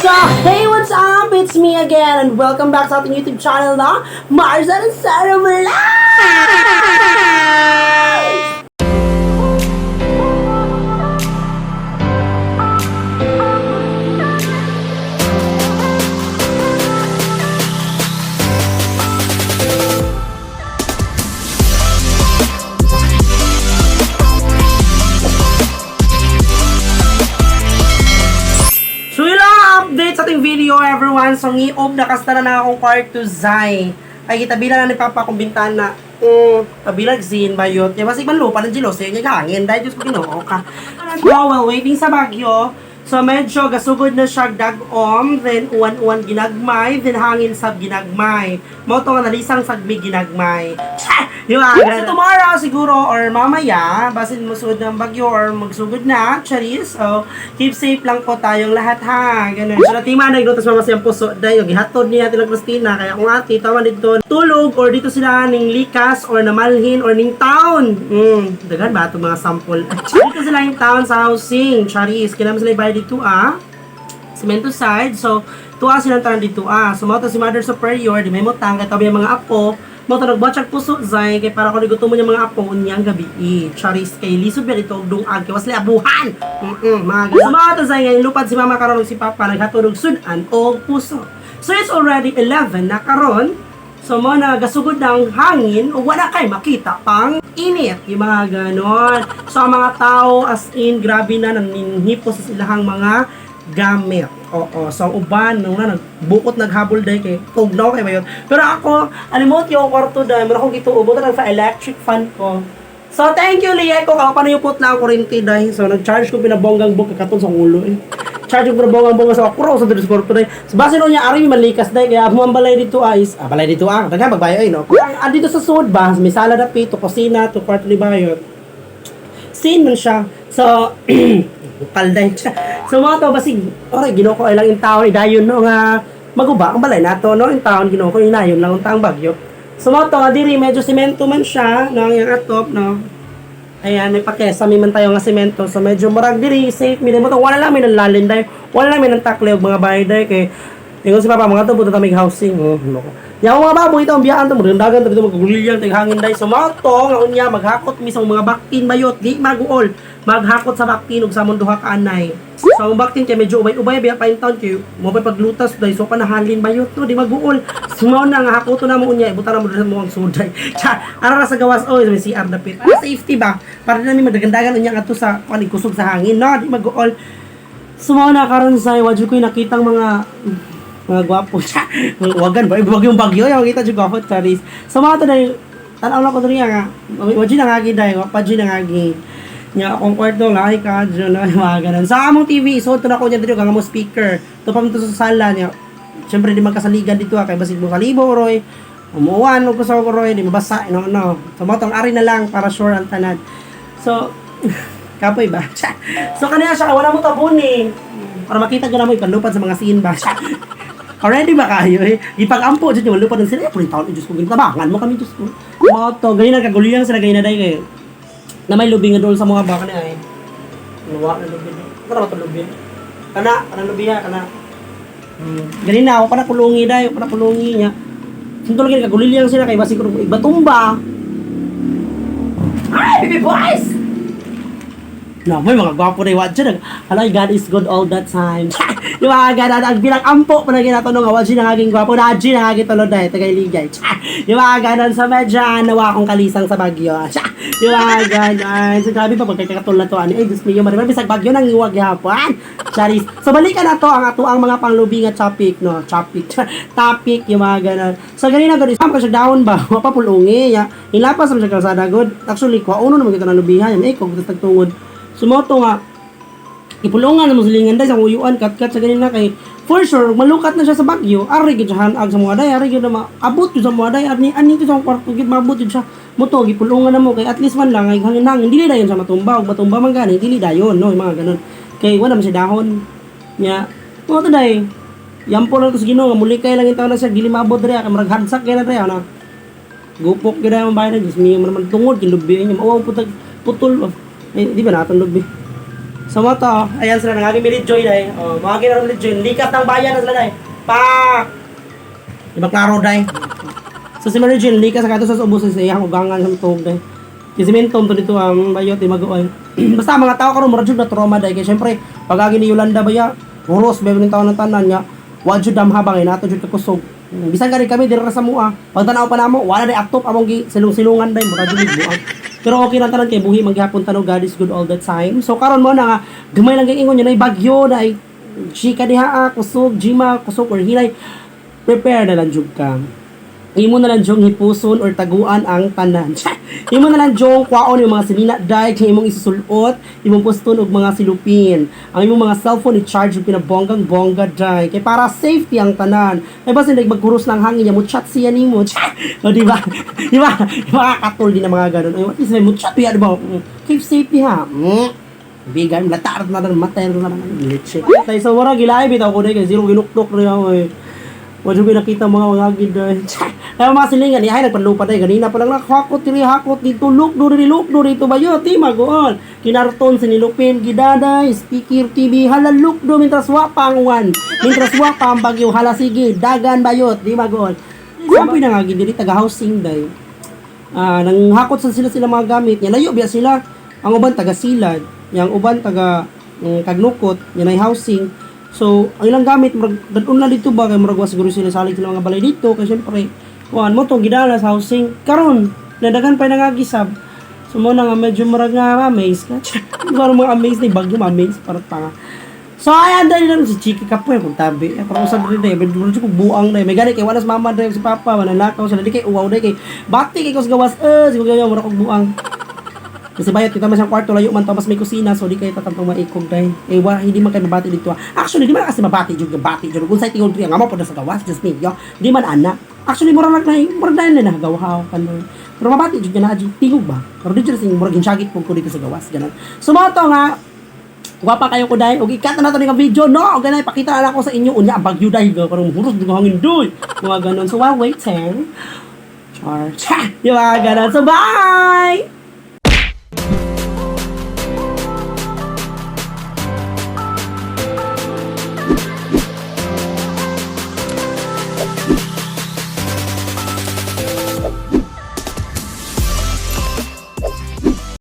So, hey, what's up? It's me again and welcome back sa ating YouTube channel na Marcel and Sarah Vlogs! So yun lang ang update sa ating video, everyone. So ngiob na kasta na akong kwarto zay. Ay kita bila na ni Papa kung bintana. Tabila zin bayot. Ya basig man lupa ng jelos eh hangin dahil Diyos ko Ginoo ka. So while waiting sa Baguio, so medyo gasugod na siya dag-om, then uwan-uwan ginagmay, then hangin sab ginagmay. Mao to nga nalisang sagmi ginagmay. Di ba? So tomorrow siguro or mamaya, basin musugod ng bagyo or magsugod na, charis. So, keep safe lang po tayong lahat ha. Ganun. So, natima na ignotas mama siyang puso. Dahil gihatod niya tila Christina. Kaya kung ate, tawa dito. Tulog or dito sila ning likas or namalhin or ning town. Daghan ba itong mga sample? Dito sila yung town sa housing. Charis. Kailangan sila ibayad dito ah cemento side. So, tuwa silang tanan dito ah. So, mao to si Mother Superior, di may mutang kay tabi ang mga apo. Mao to nagbatchag puso zay kay para ko gutom mo niya mga apo unyang gabi. Eh, charis kay lisod ba dito og dungag kay wasli abuhan. Mga ganun. So, mao to zay ngayon lupad si mama karon ug si papa naghatod og sudan og puso. So, it's already 11 na karon. So mo na gasugod ng hangin o wala kay makita pang init, yung mga ganon. So ang mga tao as in grabe na naninhipo sa silahang mga gamit. Oo, so ang uban nung na nagbukot naghabol day kay tugnaw kay mayon. Pero ako, alimot yung kwarto day, mo na akong gituo buta nag electric fan ko. So thank you Lia ko ka paano yung putla ang kuryente day. So nag-charge ko pinabonggang book katon sa ulo eh. Charge ko pinabonggang bongga sa akro sa dito sa kwarto day. So base no niya ari malikas day kaya mo ang balay dito ah, is ah, balay dito ah. Daghan magbayo ay no. Ang ah, dito sa sud ba, may sala dapit, to kusina, to kwarto ni bayot scene man siya. So, kalday siya. So, mga to, basig, oray, ginoo ko ay lang yung taon, idayon no, nga, maguba, ang balay nato, no, yung taon, ginoo ko, inayon lang ang taong bagyo. So, mga to, nga, diri, medyo simento man siya, no, ang iyang atop, no. Ayan, may pakesami man tayo nga simento. So, medyo murag diri, safe, mi mo to, wala lang may nanlalin day, wala lang may nantakle og mga bahay day, kay, ingon si Papa, mga to, punta tamig housing, oh, loko. Yaw mga baboy ito, ang biyaan to, magdandagan to, dito maggulilyang, hangin day. So, mga to, nga unya, maghakot mi sa mga baktin bayot, di maguol. Maghakot sa baktin, ug sa duha ka anay. So, ang baktin kay medyo ubay-ubay, biya pa in town, kay mo pa paglutas, day, so pa nahalin bayot, no, di maguol. So, mao na, nga hakoto na mo unya, ibutan na mo dito mo ang suday. Cha, ara ra sa gawas, oy, may CR dapit. Para safety ba? Para namin magdagandagan unya ngadto sa, kuan, kusog sa hangin, no, di maguol. Sumaw na karon sa wadyo ko yung nakitang mga mga gwapo siya. Wagan ba? Wag yung bagyo. Yung kita yung gwapo, charis. So mga to dahil, tanaw na ko diri nga. Wadyo na ngagi dahil, wapadyo na ngagi. Nya akong kwarto lahi ka dyan na mga ganun. Sa among TV, isuot to na ko niya dito kang mo speaker. To pa to sa sala niya. Siyempre di magkasaligan dito ah, kay basig mo kalibo roy. Umuwan og kusaw ko roy, di mabasa no no. So mo tong ari na lang para sure ang tanan. So kapoy ba? So kanina siya wala mo tabuni. Para makita ko na mo ipanlupad sa mga scene ba. Already ba kayo eh? Ipag-ampo dyan yung lupad ng sila. Eh, puro taon, Diyos ko, gintabangan mo kami, Diyos ko. Mga to, ganyan nagkaguliyang sila, ganyan na dahil kayo. Na may lubi nga doon sa mga baka na ay. Luwa na lubi. Kana ba ito lubi? Kana, kana lubi ha, kana. Ganyan na, ako pa na kulungi dahil, ako pa na kulungi niya. Sinto lagi nagkaguliyang sila kay basig ko ibatumba. Ay, baby boys! No, may mga gwapo na iwan dyan. Alay, God is good all the time. Yung mga ganun, ang bilang ampo pa na ginatanong, nga, wajin ang aking gwapo, na ajin ang aking tulod na, tagay-ligay. Yung mga ganun, sa medyo nawa akong kalisang sa Bagyo. Yung mga ganun. So, grabe pa, pagkakatulad na to, ano, eh, Diyos mio, marimar, bisag Bagyo, nang iwag yapon. Charis. So, balikan na to, ang ato ang mga panglubi nga topic, no, topic, topic, yung mga ganun. So, ganun na, ganun, ka siya down ba? Mapapulungi, ya. Ilapas naman siya kalsada, good. Actually, kuha uno naman kita na lubihan, yan, eh, kung tagtungod. Sumoto nga, ipulungan na muslingan day sa uyuan katkat sa ganina kay for sure malukat na siya sa Bagyo ari gid siya hanag sa mga day ari gid na maabot gyud sa mga day ani ani gyud sa kwarto gid maabot gyud siya mo to gipulungan na mo kay at least man lang ay hangin-hangin dili dayon siya matumba ug matumba man gani dili dayon no yung mga ganun kay wala man siya dahon nya mo to day yampo lang to sa Ginoo nga muli kay lang intaw na siya dili maabot diri kay murag hadsak kay na diri na gupok gyud ang bahay na Diyos mio man naman tungod kinlubi niya mauwaw putag putol eh, di ba natong lubi. So mo to, ayan sila nangagi Mary Joy dai. Oh, mga ginaro Mary Joy, likas ng bayan na sila dai. Pak. Di ba klaro dai? So si Mary Jane, likas sa kato sa ubos sa iyang ugangan sa tuog dai. Kasi mentom to dito ang bayot di maguoy. Basta mga tao karon murag jud na trauma dai kay syempre pag agi ni Yolanda baya, huros ba yung taon ng tanan nga wa jud damha ba nato jud kakusog. Bisan gani kami diri ra sa mua. Pag tan-aw pa namo, wala day aktop among gi silong-silungan day murag jud buang. Pero okay lang tanan kay buhi man gihapon tanog, God is good all the time. So karon mo na nga gamay lang kay ingon yun ay bagyo na ay chika diha ah, kusog, jima, kusog or hilay. Prepare na lang jud ka. Imo na lang jung hipuson or taguan ang tanan. Imo na lang jung kwaon yung mga sinina dai kay imong isusulot, imong puston og mga silupin. Ang imong mga cellphone i-charge og pinabonggang bongga dai kay para safety ang tanan. Kay basin like magkuros lang hangin niya mo chat siya nimo. O di ba? Di ba? Makakatol din ang mga ganun. Ay, what is may mo chat di ba? Keep safety ha. Bigay, latar na lang, matay na lang, leche. Tay sa wala gilay bitaw ko dai kay zero ginukdok rin ako eh. Wala ko nakita mga gid dai. Kaya mga silingan, ay nagpanlupa tayo. Ganina pa lang nakakot, diri hakot dito, look, do, diri, look, do, dito ba yun? Ti, magoon. Kinarton, sinilupin, gidaday, speaker, TV, hala, look, do, mintras wa pa ang uwan. Mintras wa pa ang bagyo, hala, sige, dagan bayot, di magoon. Sampoy na nga, diri, taga-housing, day. Ah, nang hakot sa sila sila mga gamit niya, layo biya sila. Ang uban taga Silad, yang uban taga Kagnukot, yan ay housing. So, ang ilang gamit murag dadun na dito ba kay murag wa siguro sila salig sila mga balay dito kay syempre kuan mo to gidala sa housing karon nadagan pa nangagisab. So mo na nga medyo murag nga amaze ka. Parang mga amaze ni bagyo amaze para tanga. So ayan dahil lang si Chiki Kapoy kung tabi. Eh, parang usab rin eh. Medyo ko buang na eh. May gani kay wala sa mama dahil si papa. Mananakaw sila. Di kay uwaw dahil kay bati kay kos gawas. Eh, siguro ganyan mura kong buang. Kasi bayot kita man siyang kwarto layo man to mas may kusina so di kayo tatantong maikog dahil eh wa, hindi man kayo mabati dito ah. Actually di man kasi mabati jud bati jud kung sa tingog diri nga mo po na sa gawas just me yo di man ana actually mura lang na mura dahil na nagawahaw kanon pero mabati jud na jud tingog ba pero di jud sing mura ginsyagit po ko dito sa gawas ganon. So mao to nga gwapa kayo ko dahil og ikat na nato ni nga video no og ganay pakita na ako sa inyo unya ang bagyo dahil parang huros jud hangin doy mga ganon. So while waiting char, di ba ganon. So bye.